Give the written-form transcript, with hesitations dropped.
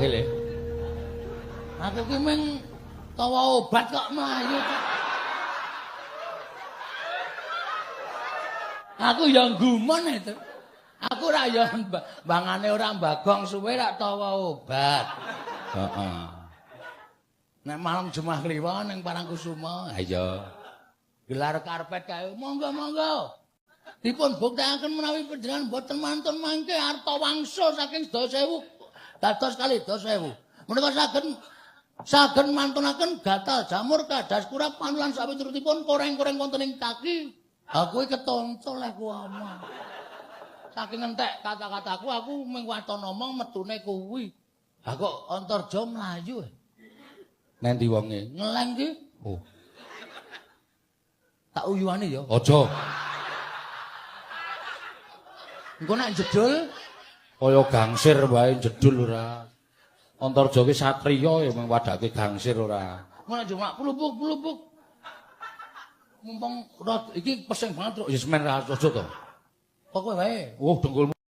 le. Aku ki mung tawa obat kok mlayu. Aku ya gumun itu. Aku ora ya bangane ora mbagong suwe rak tawa obat. Heeh. Nek malam Jumat Kliwon ning Parangkusuma, ha iya. Gelar karpet kae, monggo-monggo. Dipun buktekaken menawi panjenengan boten mantun mangke arta wangsa saking 10.000 dados kalih 10.000. Menika saged mantunaken gatal jamur kadas kurap panulan sawiturutipun koreng-koreng wonten ing kaki. Aku iki ketonco leh ku omong. Saking entek kata-kataku aku mung waton omong metune kuwi. Ha kok Antarja mlayu. Nendi wonge? Ngeleng ki. Oh. Tak uyuane ya. Aja. Engko nek jedul kaya gangsir wae jedul ora. Antarja ki satriya ya mung wadake gangsir ora. Engko nek cuma plupuk-plupuk. Mumpung iki pesing banget truk ya semen ra aja to. Pokoke wae. Oh, dengkulmu